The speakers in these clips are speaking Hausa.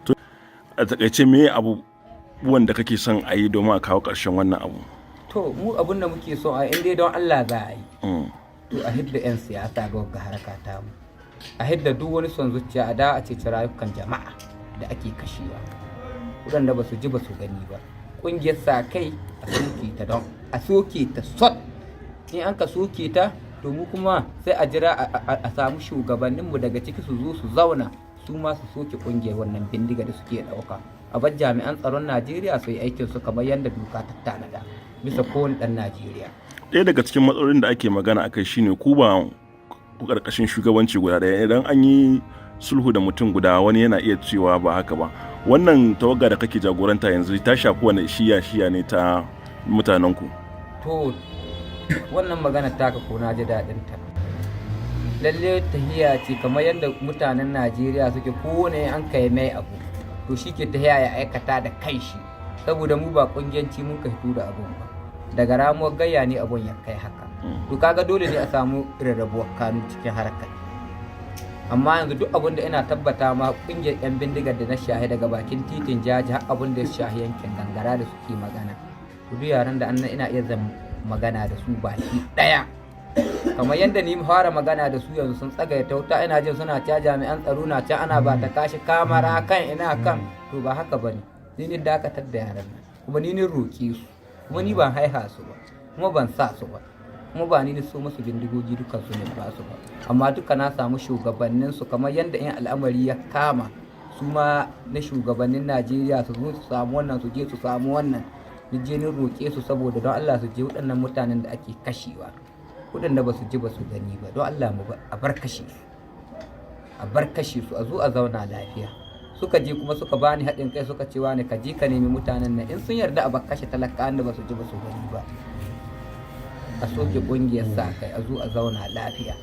To, a takaice, me abubuwan da kake son a yi domin a kawo ƙarshen wannan abu? To, mu abin da muke so a in dai don Allah za a yi, to a hidda 'yan siyasa ga wagga haraka ta mu, a hidda duk wani son zuciya, a dawo a ceci rayukan jama'a da ake kashewa, waɗanda ba su ji ba su gani ba. Ƙungiyar sa kai a soke ta, don a soke ta sot. In an ka soke ta, to mu kuma sai a jira a samu shugabanninmu daga ciki su zo su zauna, su ma su soke ƙungiyar wannan bindiga da suke ɗauka, a bar jami'an tsaron Najeriya su yi aikin su kamar yadda doka ta tanada bisa kowane ɗan Najeriya. Ɗaya daga cikin matsalolin da ake magana akai shine ku ba ku ƙarƙashin shugabanci guda ɗaya. Idan an yi sulhu da mutum guda, wani yana iya cewa ba haka ba. Wannan tawaga da kake jagoranta yanzu ta shafi wani shiya shiya ne ta mutanen ku? To, wannan magana taka ko na ji daɗin ta. Lalle tahiya ce kamar yadda mutanen Najeriya suke, kowane an kai mai abu to shi ke tahiya ya aikata da kanshi, saboda mu ba kungiyanci mun ka fito da abun ba, daga ramuwar gayya ne abun ya kai haka. To, kaga dole ne a samu rarrabuwar kanu cikin harkar. Amma yanzu duk abun da ina tabbata ma, kungiyar yan bindigar da na shahi daga bakin titin Jaji har abun da ya shahi yankin Gangara da suke magana, to duk yaran da annan ina iya zan magana da su baki daya kamar yadda ni fara magana da su. Yanzu sun tsagaita wuta, ina jin suna ca jami'an tsaro na ca ana ba ta kashi kamara kan ina kan. To, ba haka bane. Ni ne dakatar da yaran nan, kuma ni ne roƙe su, kuma ni ban haiha su ba, kuma ban sa su ba, kuma ba ni so musu bindigogi dukan su ne ba su ba. Amma duka na samu shugabannin su, kamar yadda in al'amari ya kama su ma na shugabannin Najeriya su zo su samu wannan, su je su samu wannan. Ni je ni roƙe su saboda don Allah su je, waɗannan mutanen da ake kashewa, waɗanda ba su ji ba su gani ba, don Allah mu a bar kashe su, a bar kashe su, a zo a zauna lafiya. Suka je kuma suka bani haɗin kai, suka ce wani ka je ka nemi mutanen nan, in sun yarda a bar kashe talakawan da ba su ji ba su gani ba, a soke ƙungiyar sa kai, a zo a zauna lafiya.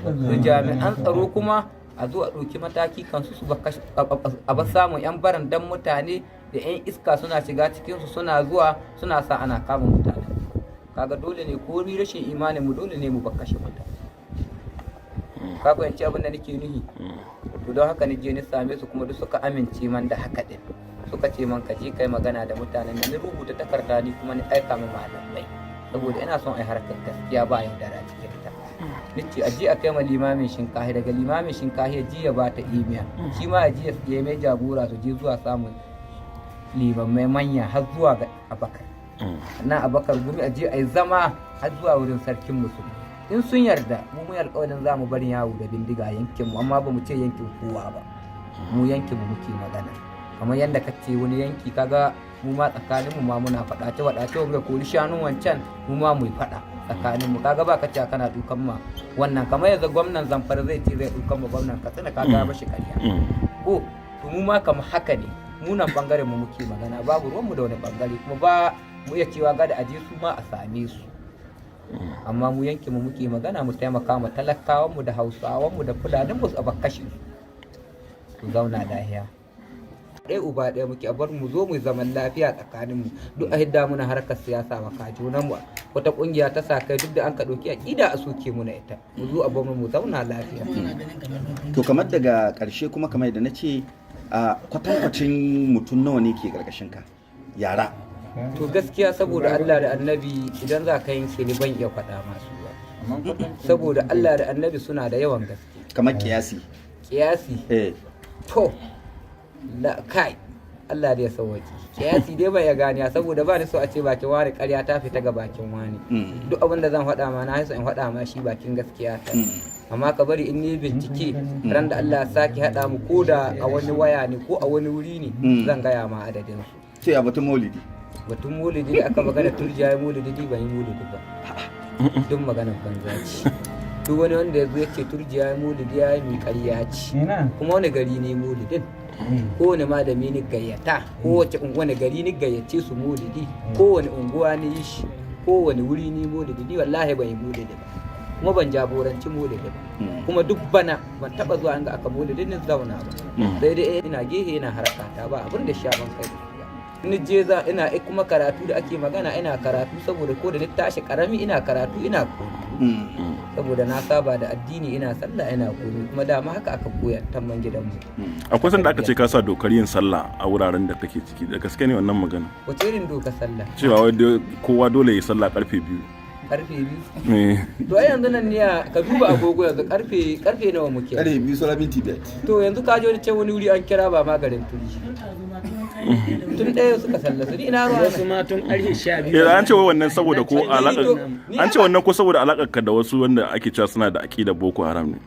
Su jami'an tsaro kuma a zo a ɗauki mataki kansu, su a bar samun 'yan barandan mutane da 'yan iska suna shiga cikinsu, suna zuwa suna sa ana kama mutane. Kaga dole ne, ko ni rashin imanin mu, dole ne mu bar kashe mutane. Ka fahimci abin da nake nuhi? To, don haka ni je ni same su, kuma duk suka amince man da haka din. Suka ce man ka je kai magana da mutanen nan. Ni rubuta takarda, ni kuma ni aika ma malamai, saboda ina son ai harkar gaskiya ba yaudara cikin ta. Ni ce a je a kai ma limamin Shinkahi, daga limamin Shinkahi ya ji ya ba ta imiya, shi ma ya ji ya mai jagora, su je zuwa samun limamai manya har zuwa ga Abakar na Abakar Gumi, a je a yi zama har zuwa wurin sarkin musulmi. In sun yarda, mu mun alƙawarin za mu bari yawo da bindiga yankin mu, amma ba mu ce yankin kowa ba. Mu yankin mu muke magana. Kamar yadda ka ce wani yanki, kaga mu ma tsakanin mu ma muna faɗa ce faɗa ce, ga kori shanun wancan, mu ma mu faɗa tsakanin mu. Kaga ba ka ce kana dukan ma wannan, kamar yanzu gwamnan Zamfara zai ce zai dukan ma gwamnan Katsina, kaga ba shi ƙarya ko? To, mu ma kamar haka ne. Mu nan bangaren mu muke magana, babu ruwan mu da wani bangare, kuma ba mu iya cewa gada aje su ma a same su. Amma mu yankin mu muke magana, mu taimaka ma talakawan mu da Hausawan mu da Fulanin mu, su a kashe su, su zauna lafiya. Ɗaya uba ɗaya muke, a bar mu zo mu zaman lafiya tsakanin mu. Duk a hidda muna harkar siyasa maka junan mu, wata kungiya ta sa kai duk da an ka ɗauki aƙida a soke muna ita, mu zo a bar mu zauna lafiya. To, kamar daga ƙarshe kuma, kamar yadda na ce, a kwatankwacin mutum nawa ne ke ƙarƙashin ka yara? To, gaskiya saboda Allah da Annabi, idan za ka yanke ni, ban iya faɗa masu ba. Saboda Allah da Annabi, suna da yawan gaske. Kamar kiyasi. Kiyasi? Eh. To, la kai, Allah da ya sauwaki. Kiyasi dai ban ya gani, saboda ba ni so a ce bakin wani ƙarya ta fita ga bakin wani. Duk abin da zan faɗa ma, na so in faɗa ma shi bakin gaskiya ta. Amma ka bari in ni bincike, ran da Allah ya sake haɗa mu, ko da a wani waya ne ko a wani wuri ne, zan gaya ma adadin su. Sai a batun maulidi. Batun maulidi da aka magana, Turjiya ya maulidi, ni ban yi maulidi ba. Duk maganar banza ce. Duk wani wanda ya zo ya ce Turjiya ya maulidi, ya yi mi ƙarya ce. Kuma wani gari ne maulidin? Kowane malami ni gayyata, kowace wani gari ni gayyace su maulidi, kowane unguwa ni yi shi, kowane wuri ni maulidi? Ni wallahi ban yi maulidi ba, kuma ban jagoranci maulidi ba. Kuma duk bana ban taba zuwa inda aka maulidi ni zauna ba. Sai dai ina gehe ina harakata, ba abin da sha ban kai da su ba. Ni je za ina kuma karatu da ake magana, ina karatu saboda ko da ni tashi karami ina karatu, ina koyo. Saboda na saba da addini, ina sallah, ina komi, kuma dama haka aka koya tamman gidanmu. Akwai sanda aka ce ka sa dokar yin sallah a wuraren da kake ciki, da gaske ne wannan magana? Wace irin doka sallah? Cewa wai kowa dole ya sallah karfe 2. Karfe 2? Eh. To ai yanzu nan ne ka duba agogo, yanzu karfe nawa muke? Karfe 2 saura minti 5. To yanzu ka je wani can wani wuri an kira ba maganin turi tun ɗaya suka sallasu, ni ina ruwa Wasu na? ma tun karfe 12. Eh, an ce wai wannan saboda ko alaƙar Ni an ce wannan ko saboda alaƙar ka da wasu wanda ake cewa suna da aƙidar Boko Haram ne.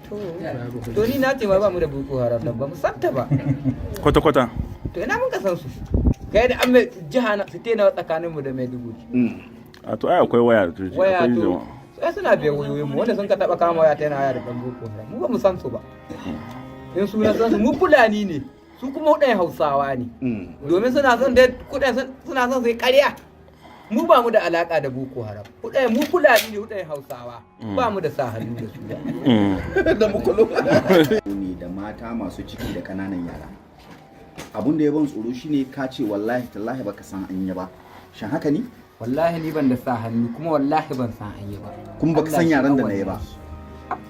To ni na ce ma ba mu da Boko Haram nan, ba mu santa ba. Kwata kwata. To ina mun ka san su? Kai da an mai jiha na su tena tsakanin mu da Maiduguri. A to ai akwai waya da Waya akwai to jama'a. sai suna biyan wayoyin mu, wanda sun ka taba kama waya ta yana waya da dan Boko Haram. Mu ba mu san su ba. In su na san su, mu Fulani ne, su kuma hudayen Hausawa ne. Domin suna son dai kudayen, suna son su yi ƙarya. Mu ba mu da alaka da Boko Haram. Hudayen mu Fulani ne, hudayen Hausawa. Ba mu da sa hannu da su ba. Da mukulo ne da mata masu ciki da kananan yara. Abun da ya ban tsoro shine ka ce wallahi tallahi baka san an yi ba. Shin haka ne? Wallahi ni ban da sa hannu, kuma wallahi ban san an yi ba. Kuma baka san Allah shi yaran da awwal na yi ba?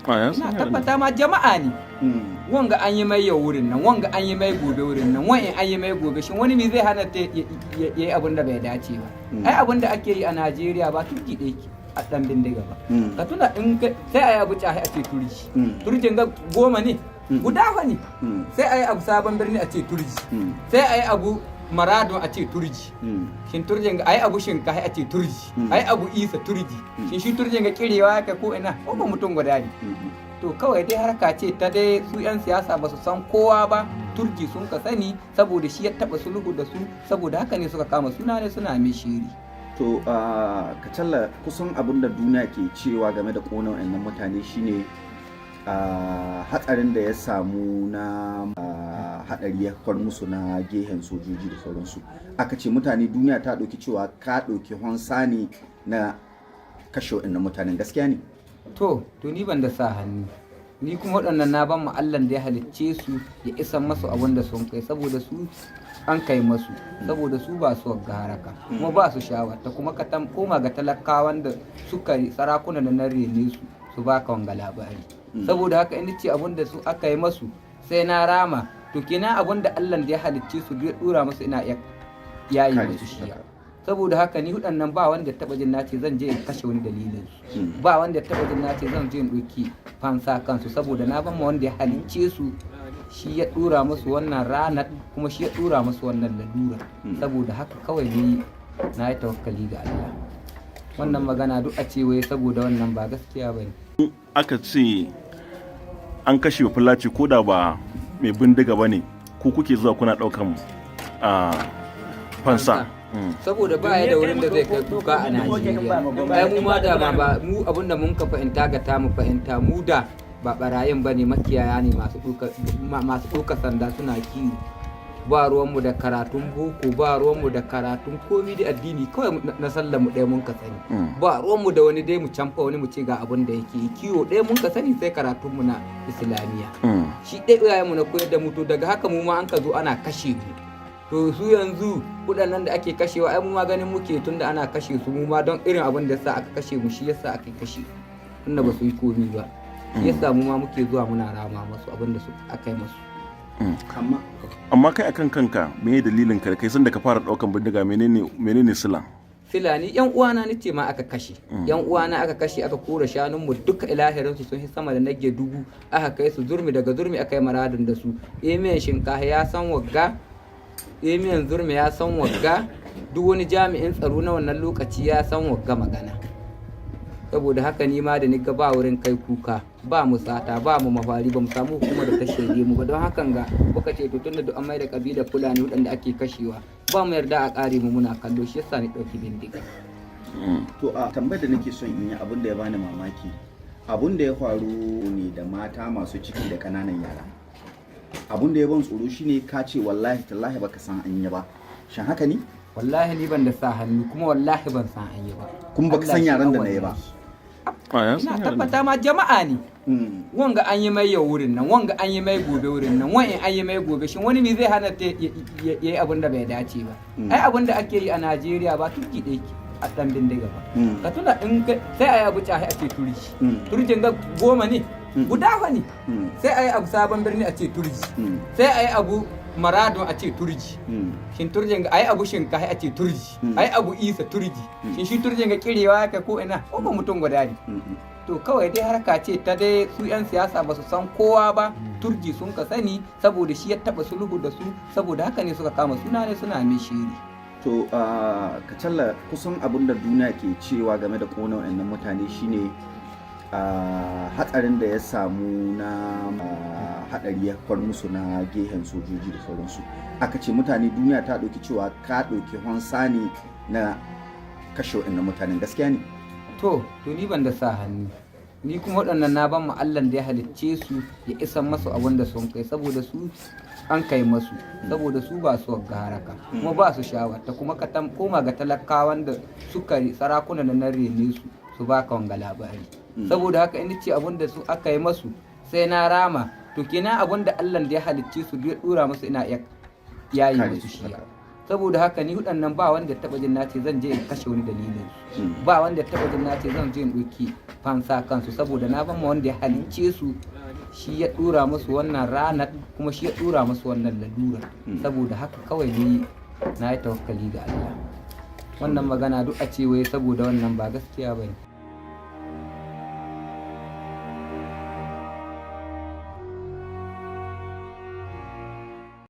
A ya Ina san yaran. tabbata ma jama'a ne. Wanga an yi mai yau wurin nan, wanga an yi mai gobe wurin nan, wani an yi mai gobe. Shin wani me zai hana ta ya yi abin da bai dace ba? Ai abin da ake yi a Najeriya ba turki ɗaya ke a ɗan bindiga ba. Ka tuna in sai a yi abu cahi a ce turji. Turjin ga 10 ne, guda fa ne. Sai a yi abu Sabon Birni a ce turji. Sai a yi abu Maradon a ce turji. Shin turjin ga a yi abu Shinkahi a ce turji. A yi abu Isa, turji. Shin shi turjin ga kirewa ya ko ina ko ba mutum guda ne? To kawai dai harka ce ta dai su 'yan siyasa ba su san kowa ba, turji sun ka sani, saboda shi ya taba sulhu da su, saboda haka ne suka kama suna ne suna mai shiri. To Kacalla, kusan abin da duniya ke cewa game da ƙona wa'annan mutane shine hatsarin da ya samu na hadari ya kwar musu na gehen sojoji da sauransu. Aka ce mutane duniya ta ɗauki cewa ka ɗauki honsa ne na kashe wa'annan mutanen, gaskiya ne? To ni ban da sa hannu, ni kuma waɗannan na ban mu Allah da ya halicce su ya isan masu abin da sun kai, saboda su an kai masu, saboda su ba su ga haraka kuma ba su shawarta, kuma ka koma ga talakawan da suka sarakuna da na rene su, su baka wanga labari. Saboda haka in ce abin da su aka yi masu sai na rama, to kenan abin da Allah da ya halicce su ya dura masu ina iya yayi Kare masu su shiya. haka. Saboda haka ni hudan ba wanda ya taba jin nace zan je in kashe wani dalilin su, ba wanda ya taba jin nace zan je in ɗauki fansa kansu, saboda na ban ma wanda ya halicce su, shi ya dura musu wannan ranar kuma shi ya dura musu wannan lalura. Saboda haka kawai ni na yi tawakkali ga Allah. Wannan magana duk a ce wai saboda wannan ba gaskiya bane. Aka ce an kashe Bafullaci, ko da ba mai bindiga ba ne, ko kuke zuwa kuna ɗaukan a fansa? Saboda ba ya da wurin da zai kai kuka a Najeriya. Ai mu ma da ba mu abinda mun ka fahimta ga ta mu fahimta, mu da ba barayin bane, makiyaya ne masu ɗauka sanda suna kiwo. Ba ruwanmu da karatun boko, ba ruwanmu da karatun komi, da addini kawai na sallar mu ɗaya mun ka sani. Ba ruwanmu da wani dai mu camfa wani mu ce ga abin da yake yi. Kiwo ɗaya mun ka sani, sai karatun mu na Islamiyya. Shi ɗaya iyayenmu na koyar da mu. To daga haka mu ma an ka zo ana kashe mu. To su yanzu kuɗannan da ake kashewa, ai mu ma ganin muke tunda ana kashe su, mu ma don irin abin da yasa aka kashe mu shi yasa aka kashe, tunda ba su yi komi ba, shi yasa mu ma muke zuwa muna rama masu abin da su aka yi masu. Amma Amma kai akan kanka, me dalilin ka da kai sanda ka fara ɗaukan bindiga, menene sila? Filani yan uwana nace ma aka kashe, yan uwana aka kashe, aka kora shanun mu duka ilahirin su, sun yi sama da nage 1000, aka kai su Zurmi, daga Zurmi aka yi Maradun da su. Emiyan Shinkafa ya san wagga, emiyan Zurmi ya san wagga, duk wani jami'in tsaro na wannan lokaci ya san wagga magana. Saboda haka ni ma da ni ga ba wurin kai kuka, ba mu sata, ba mu mafari, ba mu samu hukumar da ta shaide mu ba, don hakan ga muka ce to tunda duk an mai da kabilar Fulani waɗanda ake kashewa, ba mu yarda a ƙare mu muna kallo, shi yasa ni ɗauki bindiga. To a tambayar da nake son in yi, abin da ya bani mamaki, abin da ya faru ne da mata masu ciki da kananan yara. Abin da ya ban tsoro shine ka ce wallahi tallahi baka san an yi ba. Shin haka ne? Wallahi ni ban da sa hannu, kuma wallahi ban san an yi ba. Kuma baka Allah san shi yaran da awwal na yi ba? A ya Ina san yaran. tabbata ma jama'a ne. Wanga an yi mai yau wurin nan, wanga an yi mai gobe wurin nan, wani an yi mai gobe. Shin wani me zai hana ta ya yi abin da bai dace ba? Ai abin da ake yi a Najeriya ba turki ɗaya ke a dan bindiga ba. Mm. Ka tuna in sai a yi abu cahi a ce Turji. Mm. Turjin ga 10 ne, Mm. guda fa ne. Mm. Sai a yi abu Sabon Birni a ce Turji. Mm. Sai a yi abu Maradun a ce Turji. Mm. Shin Turjin ga, a yi abu Shinkahi a ce Turji. Mm. A yi abu Isa, Turji. Mm. Shin shi Turjin ga kirewa ya kai ko ina ko ba mutum guda ne? Mm. Mm. To kawai dai harka ce ta dai su 'yan siyasa ba su san kowa ba, Turji sun ka sani saboda shi ya taba sulhu da su, saboda haka ne suka kama suna ne suna mai shiri. To Kacalla, kusan abin da duniya ke cewa game da kona wayannan mutane shine hatsarin da ya samu na hadari ya far musu na gehen sojoji da sauransu. Aka ce mutane duniya ta ɗauki cewa ka ɗauki fansa ne na kashe wayannan mutanen, gaskiya ne? To ni ban da sa hannu, ni kuma waɗannan na ban ma Allah da ya halicce su ya isan masu abin da sun kai, saboda su an kai masu, saboda su ba su ga haraka kuma ba su shawarta kuma ka koma ga talakawan da suka sarakunan da na rene su su baka wanga labari. Saboda haka in ce abin da su aka yi masu sai na rama, to kenan abin da Allah da ya halicce su ya dura masu ina iya yayi Kare masu su shiya. haka. Saboda haka ni waɗannan ba wanda ya taɓa jin na ce zan je in kashe wani dalilin su. Mm. Ba wanda ya taɓa jin na ce zan je in ɗauki fansa kansu, saboda na ban ma wanda ya halicce su, shi ya ɗura musu wannan ranar kuma shi ya ɗura musu wannan lalura. Mm. Saboda haka kawai ni na yi tawakkali ga Allah. Wannan magana duk a ce wai saboda wannan ba gaskiya ba ne.